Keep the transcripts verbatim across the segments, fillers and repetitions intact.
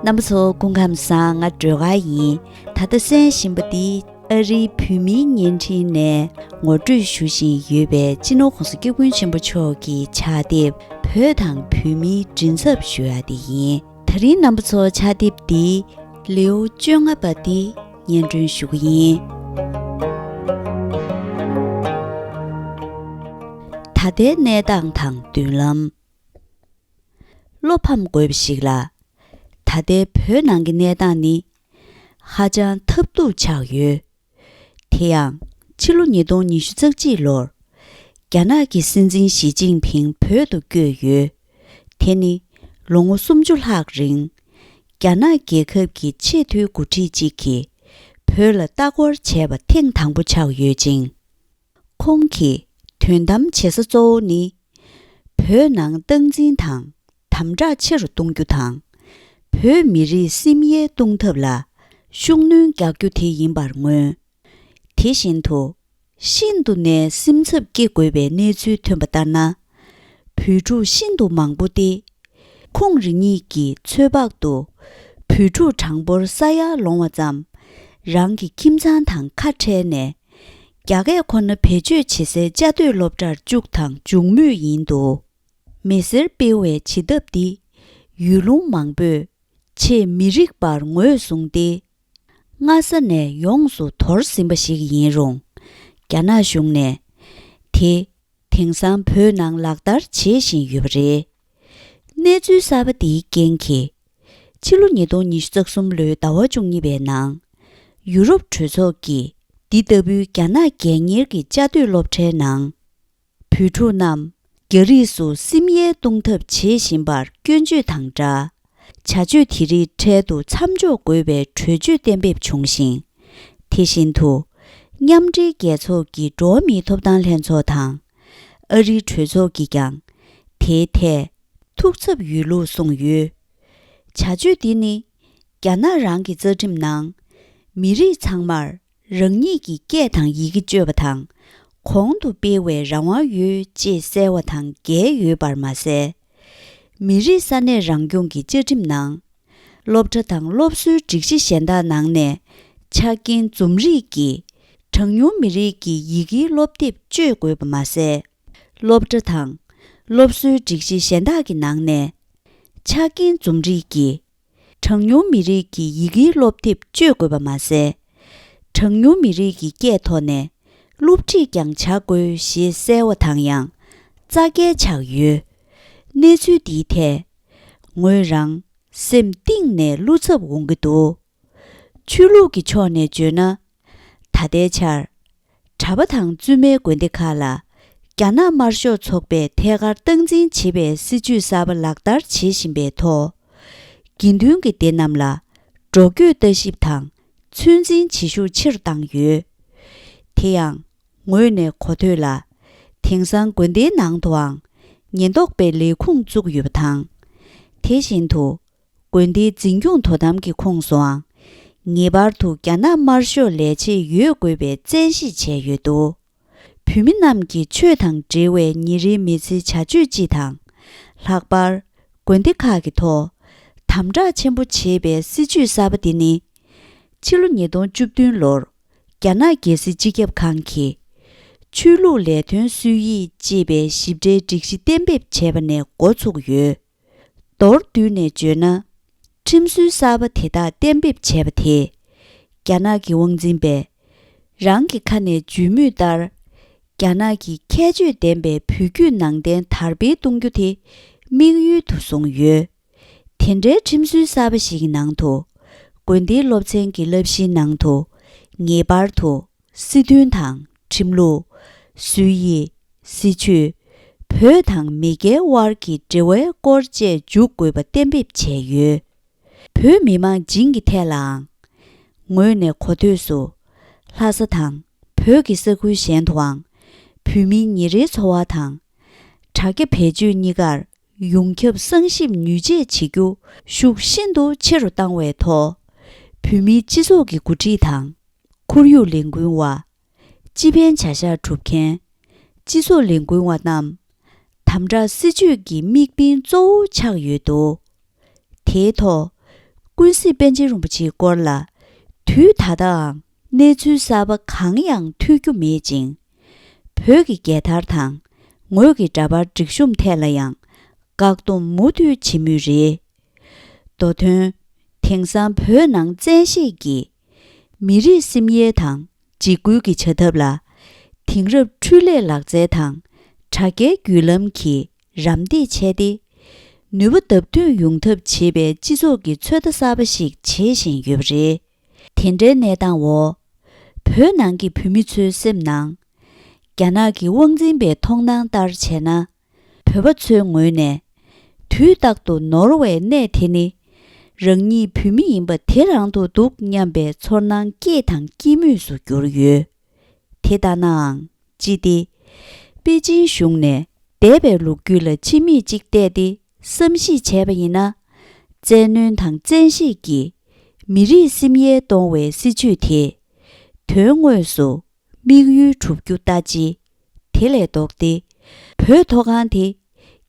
རྣམ་པ་ཚོ་སྐུ་ཁམས་བཟང་། ང་སྒྲོལ་དཀར་ཡིན། ད་ལྟ་གསན་བཞིན་པ་འདི་ཨ་རིའི་བོད་མིའི་བརྙན་འཕྲིན་ནས་ངོ་སྤྲོད་ཞུ་བཞིན་ཡོད་པའི་སྤྱི་ནོར་༸གོང་ས་༸སྐྱབས་མགོན་ཆེན་པོ་མཆོག་གི་ཕྱག་དེབ་བོད་དང་བོད་མིའི་མགྲིན་ཚབ་ཞུ་ཡ་དེ་ཡིན། དེ་རིང་རྣམ་པ་ཚོ་ཕྱག་དེབ་འདི་ལེའུ་བཅོ་ལྔ་པ་འདི་སྙན་སྒྲོན་ཞུ་གི་ཡིན། ད་ལྟའི་གནས་སྟངས་དང་མདུན་ལམ། བློ་ཕམ་དགོས་པ་ཞིག་ལ། ད་ལྟའི་བོད་ནང་གི་གནས་སྟངས་ནི་ཧ་ཅང་ཐབས་སྡུག་ཆགས་ཡོད། དེ་ཡང་ཕྱི་ལོ་ཉིས་སྟོང་ཉི་ཤུ་རྩ་གཅིག་ལོར་རྒྱ་ནག་གི་སྲིད་འཛིན་ཞི་ཅིན་ཕིང་བོད་དུ་བསྐྱོད་ཡོད། དེ་ནི་ལོ་ངོ་སུམ་ཅུ་ལྷག་རིང་རྒྱ་ནག་རྒྱལ་ཁབ་ཀྱི་ཆེས་མཐོའི་འགོ་ཁྲིད་ཅིག་གིས་བོད་ལ་ལྟ་སྐོར་བྱས་པ་ཐེངས་དང་པོ་ཆགས་ཡོད་ཅིང་། ཁོང་གིས་དོན་དམ་བྱེད་ས་གཙོ་བོ་ནི། བོད་ནང་སྟངས་འཛིན་དང་དམ་དྲག་ཆེ་རུ་གཏོང་རྒྱུ་དང་། བོད་མི་རིགས་སིམ་ཡལ་གཏོང་ཐབས་ལ་ཤུགས་སྣོན་རྒྱག་རྒྱུ་དེ་ཡིན་པར་མངོན། དེ་བཞིན་དུ། ཤིན་ཏུ་ནས་སེམས་འཚབ་སྐྱེ་དགོས་པའི་གནས་ཚུལ་ཐོན་པ་ལྟར་ན། བོད་ཕྲུག་ཤིན་ཏུ་མང་པོ་སྟེ། ཁོང་རང་ཉིད་ཀྱི་ཚོད་དཔག་ཏུ། བོད་ཕྲུག་གྲངས་འབོར་ས་ཡར་ལོངས་པ་ཙམ། རང་གི་ཁྱིམ་ཚང་དང་ཁ་བྲལ་ནས། རྒྱ་སྐད་ཁོ་ན་བེད་སྤྱོད་བྱེད་སའི་བཅའ་སྡོད་སློབ་གྲྭར་བཅུག་དང་འཇུག་མུས་ཡིན་འདུག་མི་སེར་སྤེལ་བའི་བྱེད་ཐབས་འདི་ཡུལ་ལུང་མང་པོས་ཆེས་མི་རིགས་པར་ངོས་བཟུང་སྟེ། སྔ་ས་ནས་ཡོངས་སུ་དོར་ཟིན་པ་ཞིག་ཡིན་རུང་། རྒྱ་ནག་གཞུང་ནས་དེ་དེང་སང་བོད་ནང་ལག་བསྟར་བྱེད་བཞིན་ཡོད་པ་རེད། གནས་ཚུལ་གསར་པ་འདིའི་རྐྱེན་གྱིས། ཕྱི་ལོ་ཉིས་སྟོང་ཉི་ཤུ་རྩ་གསུམ་ལོའི་ཟླ་བ་བཅུ་གཉིས་པའི་ནང་། ཡུ་རོབ་གྲོས་ཚོགས་ཀྱིས་འདི་ལྟ་བུའི་རྒྱ་ནག་སྒེར་གཉེར་གྱི་བཅའ་སྡོད་སློབ་གྲྭའི་ནང་། བོད་ཕྲུག་རྣམས་རྒྱ་རིགས་སུ་སིམ་ཡལ་གཏོང་ཐབས་བྱེད་བཞིན་པར་སྐྱོན་བརྗོད་དང་སྦྲགས། བྱ་སྤྱོད་དེ་རིགས་འཕྲལ་དུ་མཚམས་འཇོག་དགོས་པའི་གྲོས་ཆོད་གཏན་འབེབས་བྱུང་ཞིང་། དེ་བཞིན་དུ། མཉམ་འབྲེལ་རྒྱལ་ཚོགས་ཀྱི་འགྲོ་བ་མིའི་ཐོབ་ཐང་ལྷན་ཚོགས་དང་། ཨ་རིའི་གྲོས་ཚོགས་ཀྱིས་ཀྱང་། དེའི་ཐད་ཐུགས་འཚབ་ཡོད་ལུགས་གསུངས་ཡོད། བྱ་སྤྱོད་འདི་ནི། རྒྱ་ནག་རང་གི་རྩ་ཁྲིམས་ནང་། མི་རིགས་ཚང་མར། རང་ཉིད་ཀྱི་སྐད་དང་ཡི་གེ་སྤྱོད་པ་དང་། གོང་དུ་སྤེལ་བའི་རང་དབང་ཡོད་ཅེས་གསལ་བ་དང་འགལ་ཡོད་པར་མ་ཟད། མི་རིགས་ས་གནས་རང་སྐྱོང་གི་བཅའ་ཁྲིམས་ནང་། སློབ་གྲྭ་དང་སློབ་གསོའི་སྒྲིག་གཞི་གཞན་དག་ནང་ནས། ཆ་རྐྱེན་འཛོམས་རིགས་ཀྱི་གྲངས་ཉུང་མི་རིགས་ཀྱི་ཡི་གེའི་སློབ་དེབ་སྤྱོད་དགོས་པ་མ་ཟད། སློབ་གྲྭ་དང་སློབ་གསོའི་སྒྲིག་གཞི་གཞན་དག་གི་ནང་ནས། ཆ་རྐྱེན་འཛོམས་རིགས་ཀྱི་གྲངས་ཉུང་མི་རིགས་ཀྱི་ཡི་གེའི་སློབ་དེབ་སྤྱོད་དགོས་པ་མ་ཟད། གྲངས་ཉུང་མི་རིགས་ཀྱི་སྐད་ཐོག་ནས་སློབ་ཁྲིད་ཀྱང་བྱ་དགོས་ཞེས་གསལ་བ་དང་ཡང་རྩ་འགལ་ཆགས་ཡོད། གནས་ཚུལ་འདིའི་ཐད། ངོས་རང་སེམས་གཏིང་ནས་བློ་འཚབ་འོང་གི་འདུག་ཆོས་ལུགས་ཀྱི་ཕྱོགས་ནས་བརྗོད་ན། ད་ལྟའི་ཆར། གྲྭ་པ་དང་བཙུན་མའི་དགོན་སྡེ་ཁག་ལ། རྒྱ་ནག་དམར་ཤོག་ཚོགས་པས་ཐད་ཀར་སྟངས་འཛིན་བྱེད་པའི་སྲིད་བྱུས་གསར་པ་ལག་བསྟར་བྱེད་བཞིན་པའི་ཐོག་དགེ་འདུན་གྱི་སྡེ་རྣམས་ལ། འགྲོ་སྐྱོད་ལྟ་ཞིབ་དང་། ཚོད་འཛིན་བྱེད་ཤུགས་ཆེ་རུ་བཏང་ཡོད། དེ་ཡང་། ངོས་ནས་གོ་ཐོས་ལ། དེང་སང་དགོན་སྡེའི་ནང་དུའང་། ཉེན་རྟོག་པའི་ལས་ཁུངས་བཙུགས་ཡོད་པ་དང་། དེ་བཞིན་དུ། དགོན་སྡེའི་འཛིན་སྐྱོང་དོ་དམ་གྱི་ཁོངས་སུའང་། ངེས་པར་དུ་རྒྱ་ནག་དམར་ཤོག་ལས་བྱེད་ཡོད་དགོས་པའི་བཙན་ཤེད་བྱས་ཡོད་འདུག་བོད་མི་རྣམས་ཀྱི་ཆོས་དང་འབྲེལ་བའི་ཉིན་རེའི་མི་ཚེའི་བྱ་སྤྱོད་སྤྱི་དང་། ལྷག་པར། དགོན་སྡེ་ཁག་གི་ཐོག་དམ་དྲག་ཆེན་པོ་བྱེད་པའི་སྲིད་བྱུས་གསར་པ་འདི་ནི། ཕྱི་ལོ་ཉིས་སྟོང་བཅུ་བདུན་ལོར། རྒྱ་ནག་རྒྱལ་སྲིད་སྤྱི་ཁྱབ་ཁང་གིས། ཆོས་ལུགས་ལས་དོན་སྲོལ་ཡིག་ཅེས་པའི་ཞིབ་ཕྲའི་སྒྲིག་གཞི་གཏན་འབེབས་བྱས་པ་ནས་འགོ་ཚུགས་ཡོད། མདོར་བསྡུས་ནས་བརྗོད་ན། ཁྲིམས་སྲོལ་གསར་པ་དེ་དག་གཏན་འབེབས་བྱས་པ་དེས། རྒྱ་ནག་གི་དབང་འཛིན་པས། རང་གི་ཁ་ནས་བརྗོད་མུས་ལྟར། རྒྱ་ནག་གི་ཁྱད་ཆོས་ལྡན་པའི་བོད་བརྒྱུད་ནང་བསྟན་དར་སྤེལ་གཏོང་རྒྱུ་དེ། དམིགས་ཡུལ་དུ་བཟུང་ཡོད། དེ་འདྲའི་ཁྲིམས་སྲོལ་གསར་པ་ཞིག་གི་ནང་དུ། དགོན་སྡེའི་སློབ་ཚན་གྱི་བསླབ་གཞིའི་ནང་དུ། ངེས་པར་དུ། སྲིད་དོན་དང་ཁྲིམས་ལུགས། སྲོལ་ཡིག་སྲིད་བྱུས། བོད་དང་མེས་རྒྱལ་དབར་གྱི་འབྲེལ་བའི་སྐོར་བཅས་འཇུག་དགོས་པ་གཏན་འབེབས་བྱས་ཡོད། བོད་མི་མང་བྱིངས་ཀྱི་ཐད་ལའང་། ངོས་ནས་གོ་ཐོས་སུ། ལྷ་ས་དང་བོད་ཀྱི་ས་ཁུལ་གཞན་དུའང་། བོད་མིའི་ཉིན་རེའི་འཚོ་བ་དང་། དྲ་རྒྱ་བེད་སྤྱོད་གཉིས་ཀར། ཡོངས་ཁྱབ་གསང་ཞིབ་ཉུལ་ཆད་བྱེད་རྒྱུ་ཤུགས་ཤིན་ཏུ་ཆེ་རུ་བཏང་བའི་ཐོག་བོད་མིའི་སྤྱི་ཚོགས་ཀྱི་འགོ་ཁྲིད་དང་། ཁོར་ཡུག་ལས་འགུལ་བ། སྤྱི་ཕན་བྱ་གཞག་སྒྲུབ་མཁན། སྤྱི་ཚོགས་ལས་འགུལ་བ་རྣམས། དམ་དྲག་སྲིད་བྱུས་ཀྱི་དམིགས་འབེན་གཙོ་བོ་ཆགས་ཡོད་འདུག་དེའི་ཐོག་ཀུན་གཟིགས་པཎ་ཆེན་རིན་པོ་ཆེའི་སྐོར་ལ་དུས་ད་ལྟའང་གནས་ཚུལ་གསར་པ་གང་ཡང་ཐོས་རྒྱུ་མེད་ཅིང་། བོད་ཀྱི་རྒྱལ་དར་དང་ངོས་ཀྱི་འདྲ་པར་སྒྲིག་གཤོམ་ཐད་ལ་ཡང་བཀག་སྡོམ་མུ་མཐུད་བྱེད་མུས་རེད། མདོ་དོན། དེང་སང་བོད་ནང་བཙན་ཤེད་ཀྱིས་མི་རིགས་སིམ་ཡས་དང་འཇིགས་སྐུལ་གྱི་བྱ་ཐབས་ལ། དེང་རབས་འཕྲུལ་ལས་ལག་རྩལ་དང་དྲ་རྒྱའི་བརྒྱུད་ལམ་གྱིས་རམ་འདེགས་བྱས་ཏེ། ནུས་པ་བརྡབ་གཏོང་ཡོང་ཐབས་བྱེད་པའི་སྤྱི་ཚོགས་ཀྱི་ཚོད་ལྟ་གསར་པ་ཞིག་བྱེད་བཞིན་ཡོད་པ་རེད། དེ་འདྲའི་གནས་སྟངས་འོག་བོད་ནང་གི་བོད་མི་ཚོའི་སེམས་ནང་། རྒྱ་ནག་གི་དབང་འཛིན་པའི་མཐོང་སྣང་ལྟར་བྱས་ན། བོད་པ་ཚོའི་ངོས་ནས། དུས་རྟག་ཏུ་ནོར་བའི་གནས་དེ་ནི། རང་ཉིད་བོད་མི་ཡིན་པ་དེ་རང་དུ་འདུག་སྙམ་པའི་ཚོར་སྣང་སྐྱེས་དང་སྐྱེ་མུས་སུ་གྱུར་ཡོད། དེ་ལྟ་ནའང་། ཅི་སྟེ། པེ་ཅིན་གཞུང་ནས་འདས་པའི་ལོ་རྒྱུས་ལ་ཕྱི་མིག་ཅིག་བལྟས་ཏེ་བསམ་གཞིག་བྱས་པ་ཡིན་ན། བཙན་གནོན་དང་བཙན་ཤེད་ཀྱིས་མི་རིགས་སིམ་ཡས་གཏོང་བའི་སྲིད་བྱུས་དེ། དོན་དངོས་སུ་དམིགས་ཡུལ་གྲུབ་རྒྱུ་ལྟ་ཅི། དེ་ལས་ལྡོག་སྟེ། བོད་མཐོ་སྒང་དེ།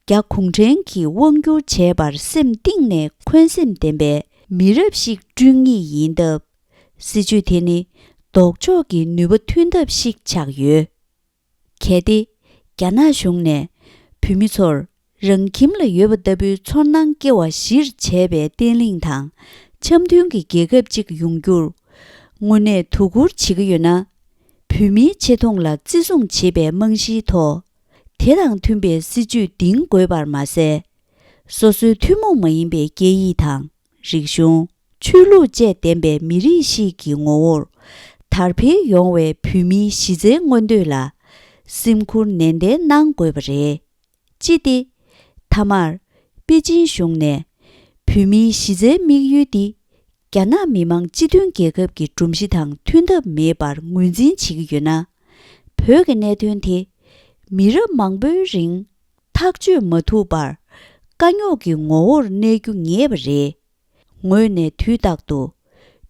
རྒྱ་གུང་ཁྲན་གྱིས་དབང་བསྒྱུར་བྱས་པར་སེམས་གཏིང་ནས་འཁོན་སེམས་ལྡན་པའི་མི་རབས་ཤིག་བསྐྲུན་ངེས་ཡིན་སྟབས། སྲིད་བྱུས་དེ་ནི་ལྡོག་ཕྱོགས་ཀྱི་ནུས་པ་མཐུན་ཐབས་ཤིག་ཆགས་ཡོད། གལ་ཏེ། རྒྱ་ནག་གཞུང་ནས་བོད་མི་ཚོར་རང་ཁྱིམ་ལ་ཡོད་པ་ལྟ་བུའི་ཚོར་སྣང་སྐྱེ་བ་གཞིར་བྱས་པའི་བརྟན་ལྷིང་དང་འཆམ་མཐུན་གྱི་རྒྱལ་ཁབ་ཅིག་ཡོང་རྒྱུར་དངོས་གནས་དོ་ཁུར་བྱེད་ཀྱི་ཡོད་ན། བོད་མིའི་ཆེ་མཐོང་ལ་བརྩི་སྲུང་བྱེད་པའི་རྨང་གཞིའི་ཐོག་དེ་དང་མཐུན་པའི་སྲིད་བྱུས་འདིང་དགོས་པར་མ་ཟད། སོ་སོའི་ཐུན་མོང་མ་ཡིན་པའི་སྐད་ཡིག་དང་། རིག་གཞུང་། ཆོས་ལུགས་བཅས་ལྡན་པའི་མི་རིགས་ཤིག་གི་ངོ་བོར་དར་འཕེལ་ཡོང་བའི་བོད་མིའི་གཞི་རྩའི་མངོན་འདོད་ལ་སེམས་ཁུར་ནན་ཏན་གནང་དགོས་པ་རེད། ཅི་སྟེ། མཐའ་མར། པེ་ཅིན་གཞུང་ནས་བོད་མིའི་གཞི་རྩའི་དམིགས་ཡུལ་འདི། རྒྱ་ནག་མི་དམངས་སྤྱི་མཐུན་རྒྱལ་ཁབ་ཀྱི་སྒྲོམ་གཞི་དང་མཐུན་ཐབས་མེད་པར་ངོས་འཛིན་བྱེད་ཀྱི་ཡོད་ན། བོད་ཀྱི་གནད་དོན་དེ་མི་རབས་མང་པོའི་རིང་ཐག་གཅོད་མ་ཐུབ་པར་དཀའ་རྙོག་གི་ངོ་བོར་གནས་རྒྱུ་ངེས་པ་རེད། ངོས་ནས་དུས་རྟག་ཏུ་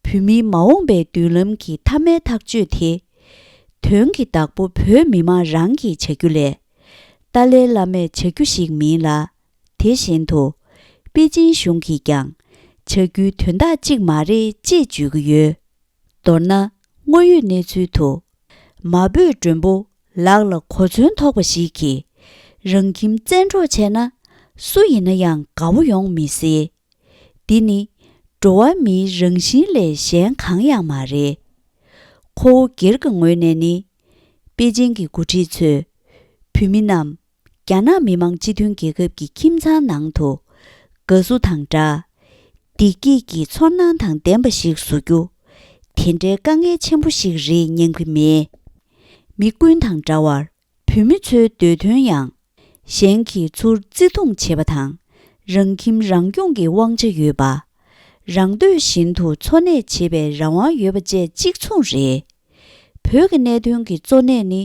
བོད་མིའི་མ་འོངས་པའི་མདུན་ལམ་གྱི་མཐའ་མའི་ཐག་གཅོད་དེ། དོན་གྱི་བདག་པོ་བོད་མི་མང་རང་གིས་བྱ་རྒྱུ་ལས། ཏཱ་ལའི་བླ་མས་བྱ་རྒྱུ་ཞིག་མིན་ལ། དེ་བཞིན་དུ། པེ་ཅིན་གཞུང་གིས་ཀྱང་བྱ་རྒྱུའི་དོན་དག་ཅིག་མ་རེད་ཅེས་བརྗོད་ཀྱི་ཡོད། མདོར་ན། དངོས་ཡོད་གནས་ཚུལ་དུ། མ་བོས་མགྲོན་པོ་ལག་ལ་གོ་མཚོན་ཐོགས་པ་ཞིག་གིས་རང་ཁྱིམ་བཙན་འཕྲོག་བྱས་ན། སུ་ཡིན་ན་ཡང་དགའ་བོ་ཡོང་མི་སྲིད། འདི་ནི་འགྲོ་བ་མིའི་རང་བཞིན་ལས་གཞན་གང་ཡང་མ་རེད། ཁོ་བོ་སྒེར་གྱི་ངོས་ནས་ནི། པེ་ཅིན་གྱི་འགོ་ཁྲིད་ཚོས་བོད་མི་རྣམས་རྒྱ་ནག་མི་དམངས་སྤྱི་མཐུན་རྒྱལ་ཁབ་ཀྱི་ཁྱིམ་ཚང་ནང་དུ་དགའ་བསུ་དང་སྦྲགས། བདེ་སྐྱིད་ཀྱི་ཚོར་སྣང་དང་ལྡན་པ་ཞིག་བཟོ་རྒྱུ། དེ་འདྲའི་དཀའ་ངལ་ཆེན་པོ་ཞིག་རེད་སྙམ་གྱི་མེད། མི་ཀུན་དང་འདྲ་བར། བོད་མི་ཚོའི་འདོད་དོན་ཡང་། གཞན་གྱིས་ཚུར་བརྩི་མཐོང་བྱེད་པ་དང་། རང་ཁྱིམ་རང་སྐྱོང་གི་དབང་ཆ་ཡོད་པ། རང་འདོད་བཞིན་དུ་འཚོ་གནས་བྱེད་པའི་རང་དབང་ཡོད་པ་བཅས་གཅིག་མཚུངས་རེད། བོད་ཀྱི་གནད་དོན་གྱི་གཙོ་གནད་ནི།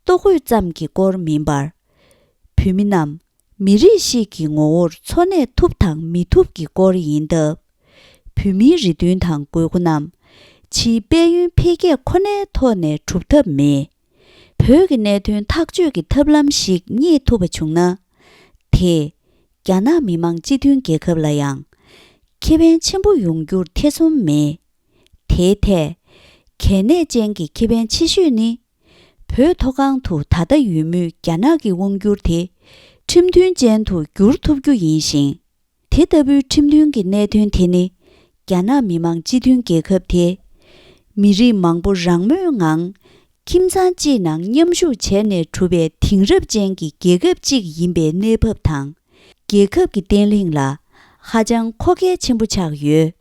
ལྟོ་གོས་ཙམ་གྱི་སྐོར་མིན་པར། བོད་མི་རྣམས་མི་རིགས་ཤིག་གི་ངོ་བོར་འཚོ་གནས་ཐུབ་དང་མི་ཐུབ་ཀྱི་སྐོར་ཡིན་སྟབས། བོད་མིའི་རེ་འདུན་དང་དགོས་མཁོ་རྣམས་ཕྱིའི་དཔལ་ཡོན་འཕེལ་རྒྱས་ཁོ་ནའི་ཐོག་ནས་གྲུབ་ཐབས་མེད། བོད་ཀྱི་གནད་དོན་ཐག་གཅོད་ཀྱི་ཐབས་ལམ་ཞིག་རྙེད་ཐུབ་པ་བྱུང་ན། དེས་རྒྱ་ནག་མི་དམངས་སྤྱི་མཐུན་རྒྱལ་ཁབ་ལ་ཡང་ཁེ་ཕན་ཆེན་པོ་ཡོང་རྒྱུར་ཐེ་ཚོམ་མེད། དེའི་ཐད། གལ་གནད་ཅན་གྱི་ཁེ་ཕན་ཆེ་ཤོས་ནི། བོད་མཐོ་སྒང་དུ་ད་ལྟ་ཡོད་མུས་རྒྱ་ནག་གི་དབང་བསྒྱུར་དེ་ཁྲིམས་མཐུན་ཅན་དུ་བསྒྱུར་ཐུབ་རྒྱུ་ཡིན་ཞིང་། དེ་ལྟ་བུའི་ཁྲིམས་མཐུན་གྱི་གནད་དོན་དེ་ནི། རྒྱ་ནག་མི་དམངས་སྤྱི་མཐུན་རྒྱལ་ཁབ་དེ། མི་རིགས་མང་པོ་རང་མོས་ངང་ཁྱིམ་ཚང་གཅིག་ནང་མཉམ་ཞུགས་བྱས་ནས་གྲུབ་པའི་དེང་རབས་ཅན་གྱི་རྒྱལ་ཁབ་ཅིག་ཡིན་པའི་གནས་བབ་དང་། རྒྱལ་ཁབ་ཀྱི་བརྟན་ལྷིང་ལ་ཧ་ཅང་མཁོ་གལ་ཆེན་པོ་ཆགས་ཡོད།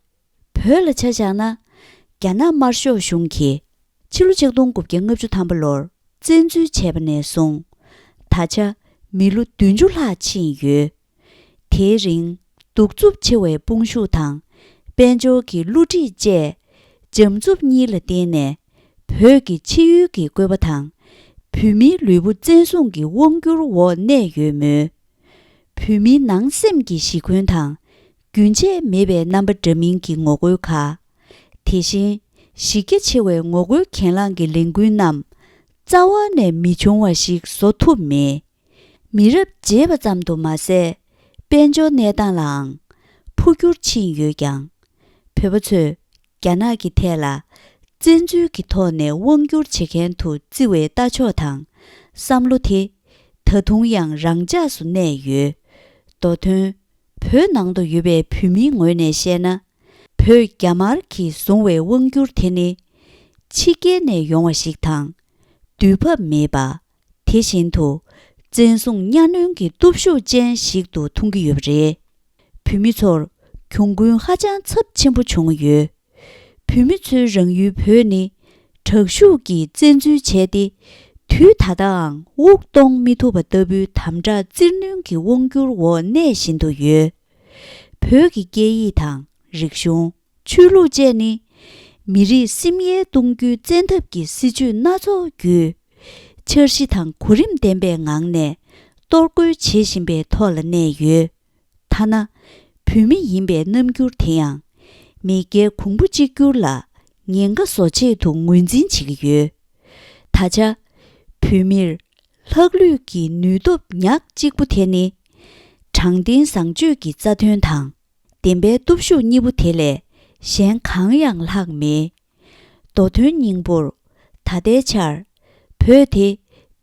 བོད་ལ་ཆ་བཞག་ན། རྒྱ་ནག་དམར་ཤོག་གཞུང་གིས་ཕྱི་ལོ་ཆིག་སྟོང་དགུ་བརྒྱ་ལྔ་བཅུ་ཐམ་པ་ལོར་བཙན་འཛུལ་བྱས་པ་ནས་བཟུང་། ད་ཆ་མི་ལོ་བདུན་ཅུ་ལྷག་ཕྱིན་ཡོད། དེའི་རིང་། གདུག་རྩུབ་ཆེ་བའི་དཔུང་ཤུགས་དང་། དཔལ་འབྱོར་གྱི་བསླུ་བྲིད་བཅས། འཇམ་རྩུབ་གཉིས་ལ་བརྟེན་ནས། བོད་ཀྱི་ཕྱི་ཡུལ་གྱི་བཀོད་པ་དང་། བོད་མིའི་ལུས་པོ་བཙན་བཟུང་གི་དབང་བསྒྱུར་འོག་གནས་ཡོད་མོད། བོད་མིའི་ནང་སེམས་ཀྱི་གཞིགས་སྐྱོན་དང་། རྒྱུན་ཆད་མེད་པའི་རྣམ་པ་འདྲ་མིན་གྱི་ངོ་རྒོལ་ཁག་དེ་བཞིན་གཞི་རྒྱ་ཆེ་བའི་ངོ་རྒོལ་གྱེན་ལངས་ཀྱི་ལས་འགུལ་རྣམས་རྩ་བ་ནས་མི་བྱུང་བ་ཞིག་བཟོ་ཐུབ་མེད། མི་རབས་བརྗེས་པ་ཙམ་དུ་མ་ཟད། དཔལ་འབྱོར་གནས་སྟངས་ལའང་འཕོ་འགྱུར་ཕྱིན་ཡོད་ཀྱང་། བོད་པ་ཚོས་རྒྱ་ནག་གི་ཐད་ལ་བཙན་འཛུལ་གྱི་ཐོག་ནས་དབང་བསྒྱུར་བྱེད་མཁན་དུ་བརྩི་བའི་ལྟ་ཕྱོགས་དང་བསམ་བློ་དེ་ད་དུང་ཡང་རང་འཇགས་སུ་གནས་ཡོད། མདོ་དོན། བོད་ནང་དུ་ཡོད་པའི་བོད་མིའི་ངོས་ནས་བཤད་ན། བོད་རྒྱ་དམར་གྱིས་བཟུང་བའི་དབང་བསྒྱུར་དེ་ནི་ཕྱི་རྒྱལ་ནས་ཡོང་བ་ཞིག་དང་། དུས་བབ་མེད་པ། དེ་བཞིན་དུ་བཙན་བཟུང་གཉའ་གནོན་གྱི་སྟོབས་ཤུགས་ཅན་ཞིག་ཏུ་མཐོང་གི་ཡོད་པ་རེད། བོད་མི་ཚོར་གྱོང་གུན་ཧ་ཅང་ཚབས་ཆེན་པོ་བྱུང་ཡོད། བོད་མི་ཚོའི་རང་ཡུལ་བོད་ནི་དྲག་ཤུགས་ཀྱིས་བཙན་འཛུལ་བྱས་ཏེ། དུས་ད་ལྟའང་དབུགས་གཏོང་མི་ཐུབ་པ་ལྟ་བུའི་དམ་དྲག་བཙིར་གནོན་གྱི་དབང་བསྒྱུར་འོག་གནས་བཞིན་དུ་ཡོད། བོད་ཀྱི་སྐད་ཡིག་དང་རིག་གཞུང་། ཆོས་ལུགས་བཅས་ནི་མི་རིགས་སིམ་ཡལ་གཏོང་རྒྱུའི་བཙན་ཐབས་ཀྱི་སྲིད་བྱུས་སྣ་ཚོགས་བརྒྱུད། འཆར་གཞི་དང་གོ་རིམ་ལྡན་པའི་ངང་ནས་གཏོར་རྒོལ་བྱེད་བཞིན་པའི་ཐོག་ལ་གནས་ཡོད། ཐ་ན་བོད་མི་ཡིན་པའི་རྣམ་འགྱུར་དེ་ཡང་མེས་རྒྱལ་གོང་བུ་གཅིག་གྱུར་ལ་ཉེན་ཁ་བཟོ་ཆེད་དུ་ངོས་འཛིན་བྱེད་ཀྱི་ཡོད། ད་ཆ་བོད་མིར་ལྷག་ལུས་ཀྱི་ནུས་སྟོབས་ཉག་གཅིག་པུ་དེ་ནི་དྲང་བདེན་བཟང་སྤྱོད་ཀྱི་རྩ་དོན་དང་། བདེན་པའི་སྟོབས་ཤུགས་གཉིས་པོ་དེ་ལས་གཞན་གང་ཡང་ལྷག་མེད། མདོ་དོན་སྙིང་པོར། ད་ལྟའི་ཆར་བོད་དེ་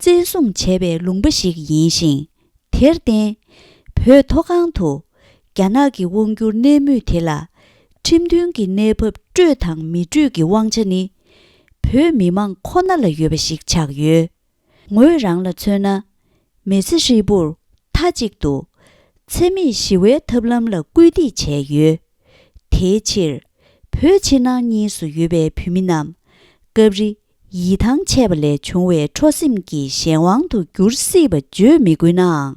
བཙན་བཟུང་བྱས་པའི་ལུང་པ་ཞིག་ཡིན་ཞིང་། དེར་བརྟེན། བོད་མཐོ་སྒང་དུ་རྒྱ་ནག་གི་དབང་བསྒྱུར་གནས་མུས་དེ་ལ་ཁྲིམས་མཐུན་གྱི་གནས་བབ་སྤྲོད་དང་མི་སྤྲོད་ཀྱི་དབང་ཆ་ནི་བོད་མི་མང་ཁོ་ན་ལ་ཡོད་པ་ཞིག་ཆགས་ཡོད། ངོས་རང་ལ་མཚོན་ན། མི་ཚེ་ཧྲིལ་པོར་མཐའ་གཅིག་ཏུ་འཚེ་མེད་ཞི་བའི་ཐབས་ལམ་ལ་སྐུལ་འདེད་བྱས་ཡོད། དེའི་ཕྱིར། བོད་ཕྱི་ནང་གཉིས་སུ་ཡོད་པའི་བོད་མི་རྣམས་སྐབས་རེ་ཡིད་ཐང་ཆད་པ་ལས་བྱུང་བའི་འཕྲོག་སེམས་ཀྱི་གཞན་དབང་དུ་འགྱུར་སྲིད་པ་བརྗོད་མི་དགོས་ནའང་།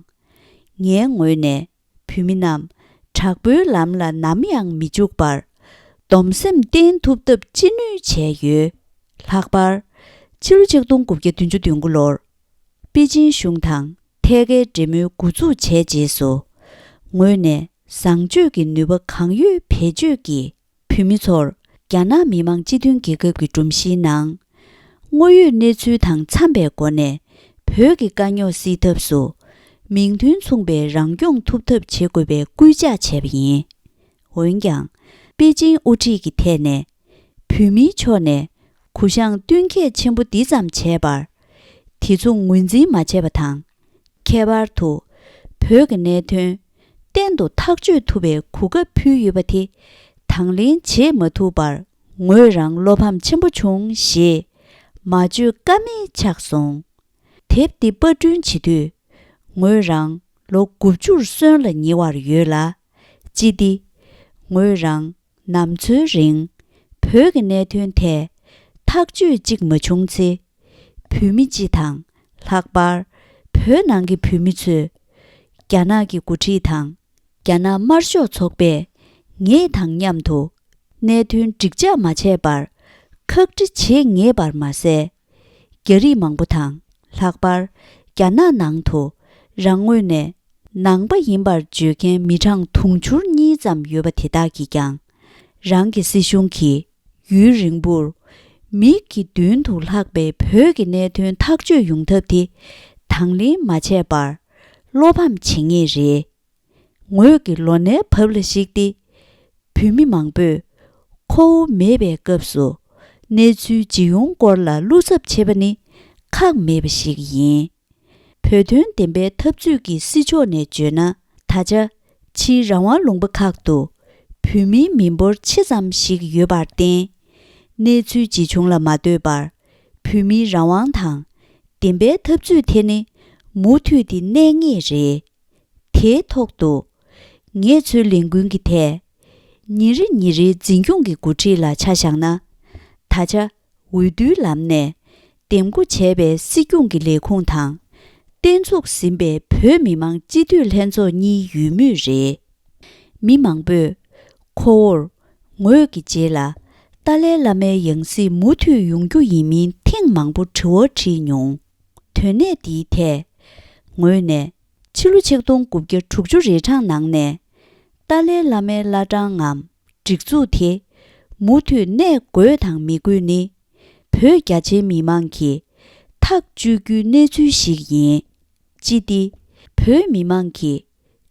ངའི་ངོས་ནས་བོད་མི་རྣམས་དྲག་པོའི་ལམ་ལ་ནམ་ཡང་མི་འཇུག་པར། སྡོམ་སེམས་བརྟན་ཐུབ་ཐབས་ཅི་ནུས་བྱས་ཡོད། ལྷག་པར། ཕྱི་ལོ་ཆིག་སྟོང་དགུ་བརྒྱ་བདུན་ཅུ་དོན་དགུ་ལོར། པེ་ཅིན་གཞུང་དང་ཐད་ཀའི་འབྲེལ་མོལ་འགོ་འཛུགས་བྱས་རྗེས་སུ། ངོས་ནས་བཟང་སྤྱོད་ཀྱི་ནུས་པ་གང་ཡོད་བེད་སྤྱོད་ཀྱིས་བོད་མི་ཚོར་རྒྱ་ནག་མི་དམངས་སྤྱི་མཐུན་རྒྱལ་ཁབ་ཀྱི་སྒྲོམ་གཞིའི་ནང་། དངོས་ཡོད་གནས་ཚུལ་དང་འཚམས་པའི་སྒོ་ནས་བོད་ཀྱི་དཀའ་རྙོག་སེལ་ཐབས་སུ་མིང་དོན་མཚུངས་པའི་རང་སྐྱོང་ཐུབ་ཐབས་བྱེད་དགོས་པའི་སྐུལ་ལྕག་བྱས་པ་ཡིན། འོན་ཀྱང་། པེ་ཅིན་དབུ་ཁྲིད་ཀྱི་ཐད་ནས་བོད་མིའི་ཕྱོགས་ནས་གུ་བཤངས་བསྟུན་མཁས་ཆེན་པོ་འདི་ཙམ་བྱས་པར། དེ་མཚུངས་ངོས་འཛིན་མ་བྱས་པ་དང་། ཁྱད་པར་དུ་བོད་ཀྱི་གནད་དོན་གཏན་དུ་ཐག་གཅོད་ཐུབ་པའི་གོ་སྐབས་ཕུལ་ཡོད་པ་དེ་དང་ལེན་བྱེད་མ་ཐུབ་པར་ངོས་རང་བློ་ཕམ་ཆེན་པོ་བྱུང་ཞེས་མ་བརྗོད་ཀ་མེད་ཆགས་སོང་། དེབ་འདི་པར་སྐྲུན་བྱེད་དུས། ངོས་རང་ལོ་དགུ་བཅུར་སོན་ལ་ཉེ་བར་ཡོད་ལ། ཅི་སྟེ། ངོས་རང་ནམ་འཚོའི་རིང་བོད་ཀྱི་གནད་དོན་ཐད་ཐག་གཅོད་ཅིག་མ་བྱུང་ཚེ། བོད་མི་སྤྱི་དང་ལྷག་པར་བོད་ནང་གི་བོད་མི་ཚོས་རྒྱ་ནག་གི་འགོ་ཁྲིད་དང་རྒྱ་ནག་དམར་ཤོག་ཚོགས་པས་ངེད་དང་མཉམ་དུ་གནད་དོན་འགྲིག་འཇགས་མ་བྱས་པར་ཁག་དཀྲི་བྱེད་ངེས་པར་མ་ཟད། རྒྱ་རིགས་མང་པོ་དང་ལྷག་པར་རྒྱ་ནག་ནང་དུ་རང་ངོས་ནས་ནང་པ་ཡིན་པར་བརྗོད་མཁན་མི་གྲངས་དུང་ཕྱུར་གཉིས་ཙམ་ཡོད་པ་དེ་དག་གིས་ཀྱང་རང་གི་སྲིད་གཞུང་གིས་ཡུན་རིང་པོར་མིག་གི་མདུན་དུ་ལྷག་པའི་བོད་ཀྱི་གནད་དོན་ཐག་གཅོད་ཡོང་ཐབས་དེ་དང་ལེན་མ་བྱས་པར་བློ་ཕམ་བྱེད་ངེས་རེད། ངོས་ཀྱི་ལོ་ནའི་བབ་ལ་གཞིགས་ཏེ། བོད་མི་མང་པོས་ཁོ་བོ་མེད་པའི་སྐབས་སུ་གནས་ཚུལ་ཇི་ཡོང་སྐོར་ལ་བློ་འཚབ་བྱེད་པ་ནི་ཁག་མེད་པ་ཞིག་ཡིན། བོད་དོན་བདེན་པའི་འཐབ་རྩོད་ཀྱི་སྲིད་ཕྱོགས་ནས་བརྗོད་ན། ད་ཆ་ཕྱིའི་རང་དབང་ལུང་པ་ཁག་ཏུ་བོད་མིའི་མི་འབོར་ཆེ་ཙམ་ཞིག་ཡོད་པར་བརྟེན། གནས་ཚུལ་ཇི་བྱུང་ལ་མ་ལྟོས་པར་བོད་མིའི་རང་དབང་དང་བདེན་པའི་འཐབ་རྩོད་དེ་ནི་མུ་མཐུད་དེ་གནས་ངེས་རེད། དེའི་ཐོག་ཏུ། ངེད་ཚོའི་ལས་འགུལ་གྱི་ཐད། ཉིན་རེ་ཉིན་རེའི་འཛིན་སྐྱོང་གི་འགོ་ཁྲིད་ལ་ཆ་བཞག་ན། ད་ཆ་འོས་བསྡུའི་ལམ་ནས་འདེམས་བསྐོ་བྱས་པའི་སྲིད་སྐྱོང་གི་ལས་ཁུངས་དང་། བརྟན་ཚུགས་ཟིན་པའི་བོད་མི་མང་སྤྱི་འཐུས་ལྷན་ཚོགས་གཉིས་ཡོད་མུས་རེད། མི་མང་པོས་ཁོ་བོར་ངོས་ཀྱི་རྗེས་ལ་ཏཱ་ལའི་བླ་མའི་ཡང་སྲིད་མུ་མཐུད་ཡོང་རྒྱུ་ཡིན་མིན་ཐེངས་མང་པོ་དྲི་བ་དྲིས་མྱོང་། དོན་གནད་འདིའི་ཐད། ངོས་ནས་ཕྱི་ལོ་ཆིག་སྟོང་དགུ་བརྒྱ་དྲུག་ཅུ་རེ་གྲངས་ནང་ནས་ཏཱ་ལའི་བླ་མའི་བླ་བྲང་ངམ་སྒྲིག་འཛུགས་དེ་མུ་མཐུད་གནས་དགོས་དང་མི་དགོས་ནི་བོད་རྒྱ་ཆེའི་མི་མང་གིས་ཐག་གཅོད་རྒྱུའི་གནས་ཚུལ་ཞིག་ཡིན། ཅི་སྟེ་བོད་མི་མང་གིས་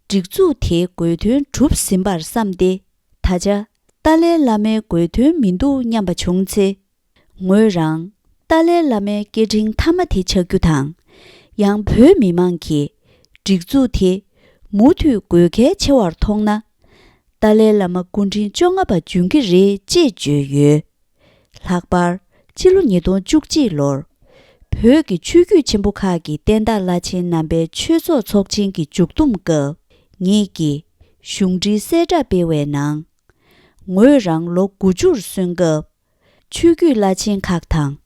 སྒྲིག་འཛུགས་དེའི་དགོས་དོན་གྲུབ་ཟིན་པར་བསམ་སྟེ། ད་ཆ་ ཏཱ་ལའི་བླ་མའི་དགོས་དོན་མི་འདུག་སྙམ་པ་བྱུང་ཚེ། ངོས་རང་ཏཱ་ལའི་བླ་མའི་སྐད་འཕྲིན་མཐའ་མ་དེ་ཆགས་རྒྱུ་དང་། ཡང་བོད་མི་མང་གིས་སྒྲིག་འཛུགས་དེ་མུ་མཐུད་དགོས་གལ་ཆེ་བར་མཐོང་ན། ཏཱ་ལའི་བླ་མ་སྐུ་ཕྲེང་བཅོ་ལྔ་པ་འབྱོན་གྱི་རེད་ཅེས་བརྗོད་ཡོད། ལྷག་པར་ཕྱི་ལོ་ཉིས་སྟོང་བཅུ་གཅིག་ལོར། བོད་ཀྱི་ཆོས་བརྒྱུད་ཆེན་པོ་ཁག་གི་བསྟན་བདག་བླ་ཆེན་རྣམ་པའི་ཆོས་ཚོགས་ཚོགས་ཆེན་གྱི་མཇུག་བསྡོམས་སྐབས། ངེད་ཀྱིས་གཞུང་འབྲེལ་གསལ་བསྒྲགས་སྤེལ་བའི་ནང་། ངོས་རང་ལོ་དགུ་བཅུར་སོན་སྐབས། ཆོས་བརྒྱུད་བླ་ཆེན་ཁག་དང་།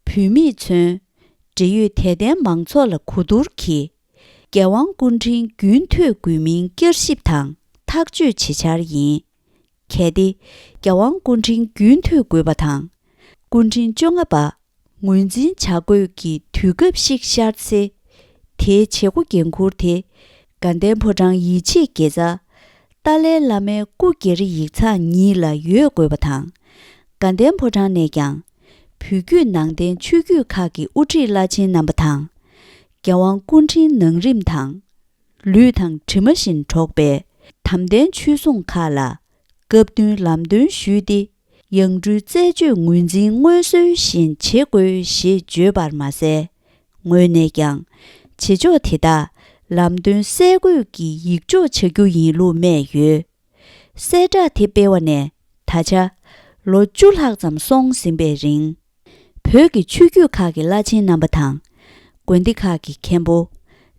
བུད་མེད་ཚུན། འབྲེལ་ཡོད་དད་ལྡན་མང་ཚོགས་ལ་གོ་བསྡུར་གྱིས། རྒྱལ་དབང་སྐུ་ཕྲེང་རྒྱུན་མཐུད་དགོས་མིན་བསྐྱར་ཞིབ་དང་ཐག་གཅོད་བྱེད་འཆར་ཡིན། གལ་ཏེ། རྒྱལ་དབང་སྐུ་ཕྲེང་རྒྱུན་མཐུད་དགོས་པ་དང་། སྐུ་ཕྲེང་བཅོ་ལྔ་པ། ངོས་འཛིན་བྱ་དགོས་ཀྱི་དུས་སྐབས་ཤིག་ཤར་ཚེ། དེའི་བྱེད་སྒོ་འགན་འཁུར་དེ། དགའ་ལྡན་ཕོ་བྲང་ཡིད་ཆེས་དགེ་རྩ། ཏཱ་ལའི་བླ་མའི་སྐུ་སྒེར་ཡིག་ཚང་ཉིད་ལ་ཡོད་དགོས་པ་དང་། དགའ་ལྡན་ཕོ་བྲང་ནས་ཀྱང་། བོད་བརྒྱུད་ནང་བསྟན་ཆོས་བརྒྱུད་ཁག་གི་དབུ་ཁྲིད་བླ་ཆེན་རྣམ་པ་དང་། རྒྱལ་དབང་སྐུ་ཕྲེང་ནང་རིམ་དང་། ལུས་དང་གྲིབ་མ་བཞིན་འགྲོགས་པའི་དམ་ལྡན་ཆོས་སྲུང་ཁག་ལ་སྐབས་བསྟུན་ལམ་སྟོན་ཞུས་ཏེ། ཡང་སྤྲུལ་རྩད་གཅོད་ངོས་འཛིན་སྔོན་སྲོལ་བཞིན་བྱེད་དགོས་ཞེས་བརྗོད་པར་མ་ཟད། ངོས་ནས་ཀྱང་བྱེད་ཕྱོགས་དེ་དག་ལམ་སྟོན་གསལ་འགོད་ཀྱི་ཡིག་ཆོག་བྱ་རྒྱུ་ཡིན་ལུགས་སྨྲས་ཡོད། གསལ་བསྒྲགས་དེ་སྤེལ་བ་ནས་ད་ཆ་ལོ་བཅུ་ལྷག་ཙམ་སོང་ཟིན་པའི་རིང་། བོད་ཀྱི་ཆོས་བརྒྱུད་ཁག་གི་བླ་ཆེན་རྣམ་པ་དང་། དགོན་སྡེ་ཁག་གི་མཁན་པོ།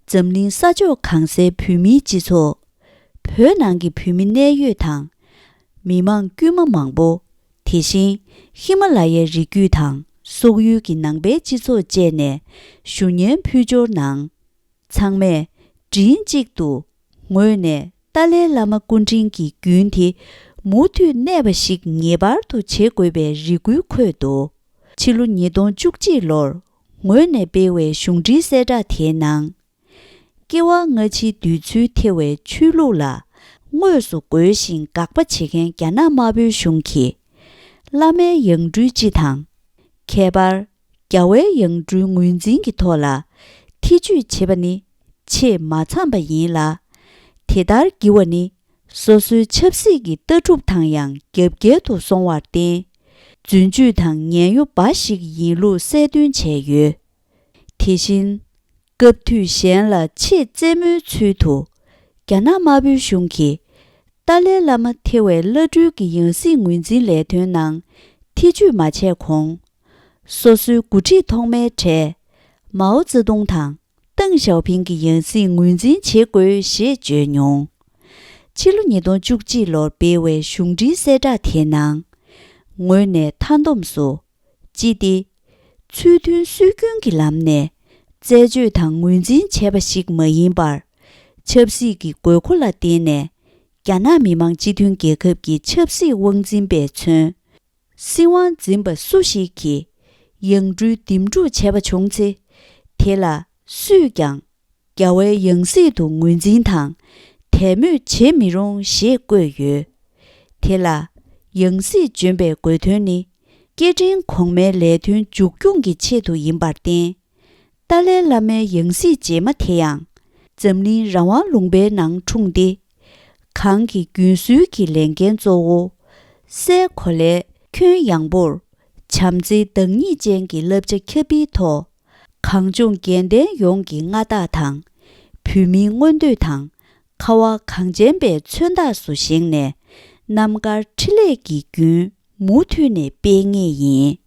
འཛམ་གླིང་ས་ཕྱོགས་གང་སའི་བོད་མིའི་སྤྱི་ཚོགས། བོད་ནང་གི་བོད་མི་གནད་ཡོད་དང་། མི་མང་དཀྱུས་མ་མང་པོ། དེ་བཞིན་ཧི་མ་ལ་ཡའི་རི་རྒྱུད་དང་སོག་ཡུལ་གྱི་ནང་པའི་སྤྱི་ཚོགས་བཅས་ནས་ཞུ་སྙན་ཕུལ་འབྱོར་གནང་། ཚང་མས་མགྲིན་གཅིག་ཏུ་ངོས་ནས་ཏཱ་ལའི་བླ་མ་སྐུ་ཕྲེང་གི་རྒྱུན་དེ་མུ་མཐུད་གནས་པ་ཞིག་ངེས་པར་དུ་བྱེད་དགོས་པའི་རེ་སྐུལ་འཁོད་འདུག་ཕྱི་ལོ་ཉིས་སྟོང་བཅུ་གཅིག་ལོར་ངོས་ནས་སྤེལ་བའི་གཞུང་འབྲེལ་གསལ་བསྒྲགས་དེའི་ནང་། ཀེ་བ་སྔ་ཕྱིའི་འདོད་ཚུལ་ཐེ་བའི་ཆོས་ལུགས་ལ་དངོས་སུ་རྒོལ་ཞིང་དགག་པ་བྱེད་མཁན་རྒྱ་ནག་དམར་པོའི་གཞུང་གིས། བླ་མའི་ཡང་སྤྲུལ་སྤྱི་དང་། ཁྱད་པར། རྒྱལ་བའི་ཡང་སྤྲུལ་ངོས་འཛིན་གྱི་ཐོག་ལ་ཐེ་ཇུས་བྱེད་པ་ནི་ཆེས་མ་འཚམས་པ་ཡིན་ལ། དེ་ལྟར་བགྱི་བ་ནི་སོ་སོའི་ཆབ་སྲིད་ཀྱི་ལྟ་གྲུབ་དང་ཡང་རྒྱབ་འགལ་དུ་སོང་བར་བརྟེན། རྫུན་བརྗོད་དང་ངན་གཡོ་འབའ་ཞིག་ཡིན་ལུགས་གསལ་སྟོན་བྱས་ཡོད། དེ་བཞིན། སྐབས་དུས་གཞན་ལ་ཆེས་རྩེད་མོའི་ཚུལ་དུ། རྒྱ་ནག་དམར་པོའི་གཞུང་གིས། ཏཱ་ལའི་བླ་མ་ཐེ་བའི་བླ་སྤྲུལ་གྱི་ཡང་སྲིད་ངོས་འཛིན་ལས་དོན་ནང་ཐེ་ཇུས་མ་བྱས་གོང་། སོ་སོའི་འགོ་ཁྲིད་ཐོག་མའི་གྲས། མའོ་ཙེ་ཏུང་དང་ཏེང་ཞའོ་ཕིང་གི་ཡང་སྲིད་ངོས་འཛིན་བྱེད་དགོས་ཞེས་བརྗོད་མྱོང་། ཕྱི་ལོ་ཉིས་སྟོང་བཅུ་གཅིག་ལོར་སྤེལ་བའི་གཞུང་འབྲེལ་གསལ་བསྒྲགས་དེའི་ནང་། ངོས་ནས་མཐའ་བསྡོམས་སུ། ཅི་སྟེ། ཚུལ་མཐུན་སྲོལ་རྒྱུན་གྱི་ལམ་ནས་རྩད་གཅོད་དང་ངོས་འཛིན་བྱས་པ་ཞིག་མ་ཡིན་པར། ཆབ་སྲིད་ཀྱི་དགོས་མཁོ་ལ་བརྟེན་ནས། རྒྱ་ནག་མི་དམངས་སྤྱི་མཐུན་རྒྱལ་ཁབ་ཀྱི་ཆབ་སྲིད་དབང་འཛིན་པས་མཚོན། སྲིད་དབང་འཛིན་པ་སུ་ཞིག་གིས་ཡང་སྤྲུལ་འདེམས་སྒྲུག་བྱས་པ་བྱུང་ཚེ། དེ་ལ་སུས་ཀྱང་རྒྱལ་བའི་ཡང་སྲིད་དུ་ངོས་འཛིན་དང་དད་མོས་བྱེད་མི་རུང་ཞེས་བཀོད་ཡོད། དེ་ལ་ཡང་སྲིད་འབྱོན་པའི་དགོས་དོན་ནི། སྐྱེ་ཕྲེང་གོང་མའི་ལས་དོན་མཇུག་སྐྱོང་གི་ཆེད་དུ་ཡིན་པར་བརྟེན། ཏཱ་ལའི་བླ་མའི་ཡང་སྲིད་རྗེས་མ་དེ་ཡང་། འཛམ་གླིང་རང་དབང་ལུང་པའི་ནང་འཁྲུངས་ཏེ། གང་གི་རྒྱུན་སྲོལ་གྱི་ལས་འགན་གཙོ་བོ། སའི་གོ་ལའི་ཁྱོན་ཡངས་པོར། བྱམས་བརྩེའི་བདག་ཉིད་ཅན་གྱི་བསླབ་བྱ་ཁྱབ་སྤེལ་ཐོག་གངས་ལྗོངས་རྒན་གདན་ཡོངས་ཀྱི་མངའ་བདག་དང་། བོད་མིའི་མངོན་འདོད་དང་། ཁ་བ་གངས་ཅན་པའི་མཚོན་རྟགས་སུ་བཞེངས་ནས། རྣམ་དཀར་འཕྲིན་ལས་ཀྱི་རྒྱུན་མུ་མཐུད་ནས་སྤེལ་ངེས་ཡིན།